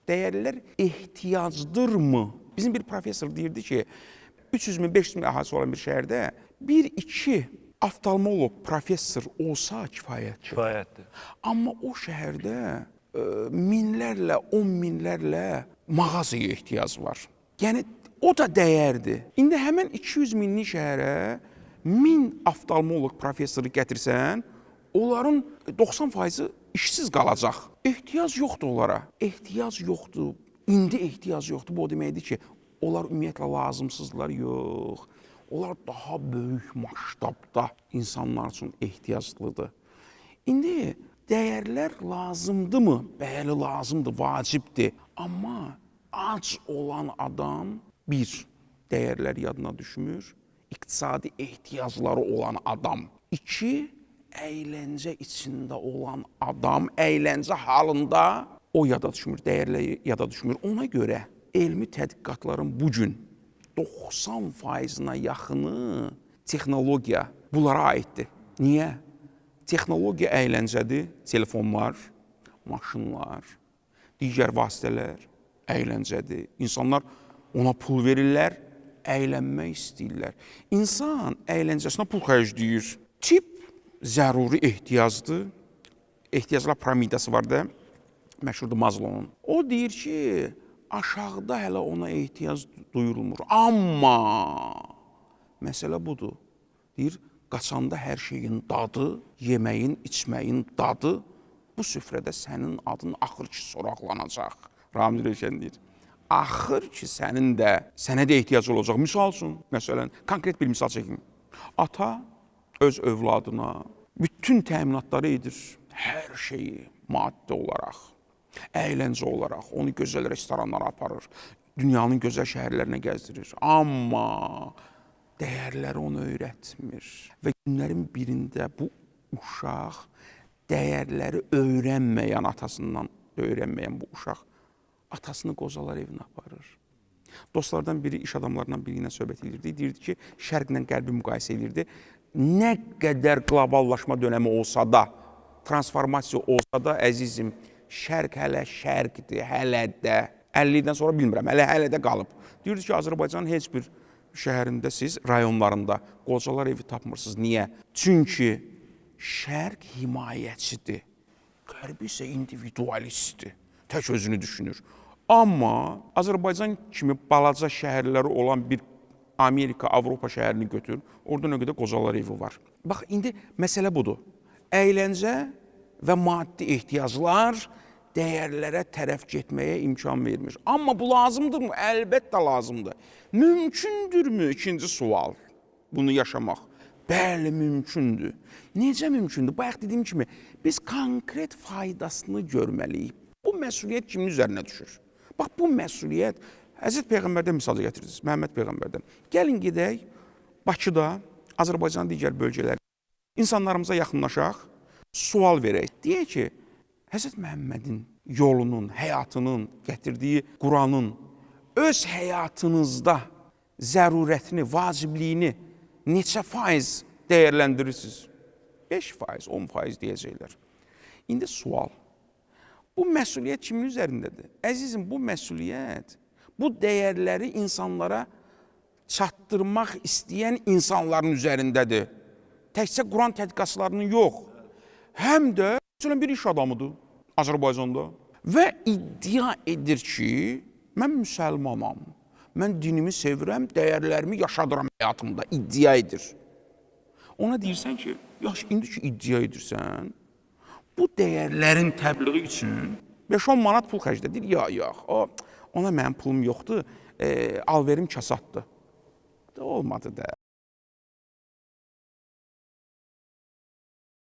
Dəyərlər ehtiyacdırmı? Bizim bir professor deyirdi ki, 300 min, 500 min əhalisi olan bir şəhərdə bir-iki oftalmoloq professor olsa kifayətdir. Kifayətdir. Amma o şəhərdə minlərlə, on minlərlə mağazaya ehtiyac var. Yəni o da dəyərdir. İndi həmin 200 minlik şəhərə 1000 oftalmoloq professoru gətirsən, onların 90%-i işsiz qalacaq. Ehtiyac yoxdur onlara. Ehtiyac yoxdur. İndi ehtiyac yoxdur. Bu o deməkdir ki, onlar ümumiyyətlə lazımsızdırlar. Yox. Onlar daha böyük masштabda insanlar üçün ehtiyaclıdır. İndi dəyərlər lazımdırmı? Bəli, lazımdır, vacibdir. Amma ac olan adam bir, dəyərlər yadına düşmür. İqtisadi ehtiyacları olan adam. İki, əyləncə içində olan adam, əyləncə halında o yada düşmür, dəyərlər yada düşmür. Ona görə elmi tədqiqatların bu gün 90%-na yaxını texnologiya bunlara aiddir. Niyə? Texnologiya əyləncədir, telefonlar, maşınlar, digər vasitələr əyləncədir. İnsanlar ona pul verirlər, əylənmək istəyirlər. İnsan əyləncəsinə pul xərcləyir. Tip zəruri ehtiyacdır. Ehtiyaclar piramidası var da, məşhurdur Maslow'un. O deyir ki, aşağıda hələ ona ehtiyac duyulmur. Amma məsələ budur. Deyir, qaçanda hər şeyin dadı, yeməyin, içməyin dadı bu süfrədə sənin adın axır ki soraqlanacaq. Ramil Rövşən deyir. Axır ki sənin də, sənə də ehtiyac olacaq. Misal üçün, məsələn, konkret bir misal çəkim. Ata öz övladına bütün təminatları edir. Hər şeyi maddi olaraq, əyləncə olaraq onu gözəl restoranlara aparır. Dünyanın gözəl şəhərlərinə gəzdirir. Amma dəyərləri onu öyrətmir. Və günlərin birində bu uşaq dəyərləri öyrənməyən atasından öyrənməyən bu uşaq atasını qozalar evinə aparır. Dostlardan biri iş adamlarından biri ilə söhbət edirdi. Deyirdi ki, şərqlə qərbi müqayisə edirdi. Nə qədər qloballaşma dönəmi olsa da, transformasiya olsa da, əzizim, şərq hələ şərqdir, hələ də. 50-dən sonra bilmirəm, hələ də qalıb. Deyirdi ki, Azərbaycanın heç bir şəhərində siz rayonlarında qocalar evi tapmırsınız. Niyə? Çünki şərq himayəçidir. Qərb isə individualistdir. Tək özünü düşünür. Amma Azərbaycan kimi balaca şəhərləri olan bir Amerika, Avropa şəhərini götür, orada nə qədər qocalar evi var. Bax, indi məsələ budur. Əyləncə və maddi ehtiyaclar dəyərlərə tərəf getməyə imkan vermir. Amma bu lazımdırmı? Əlbəttə lazımdır. Mümkündürmü? İkinci sual. Bunu yaşamaq. Bəli, mümkündür. Necə mümkündür? Bayaq dediyim kimi, biz konkret faydasını görməliyik. Bu məsuliyyət kimin üzərinə düşür? Bax, bu məsuliyyət Həzrət Peyğəmbərdən misal gətirdiniz, Məhəmməd Peyğəmbərdən. Gəlin gedək Bakıda, Azərbaycanın digər bölgələrində insanlarımıza yaxınlaşaq, sual verək. Deyək ki, Həzrət Məhəmmədin yolunun, həyatının gətirdiyi Quranın öz həyatınızda zərurətini, vacibliyini neçə faiz dəyərləndirirsiniz? 5%, 10% deyəcəklər. İndi sual. Bu məsuliyyət kimin üzərindədir? Əzizim, bu məsuliyyət bu dəyərləri insanlara çatdırmaq istəyən insanların üzərindədir. Təkcə Quran tədqiqatçılarının yox. Həm də məsələn bir iş adamıdır Azərbaycanda və iddia edir ki, mən müsəlmanam. Mən dinimi sevirəm, dəyərlərimi yaşadıram həyatımda, iddia edir. Ona deyirsən ki, yaxşı, indi ki iddia edirsən, bu dəyərlərin təbliği üçün 5-10 manat pul xərclə. Deyir, ya, yox, ona mənim pulum yoxdur, alverim kasaddır. Olmadı da.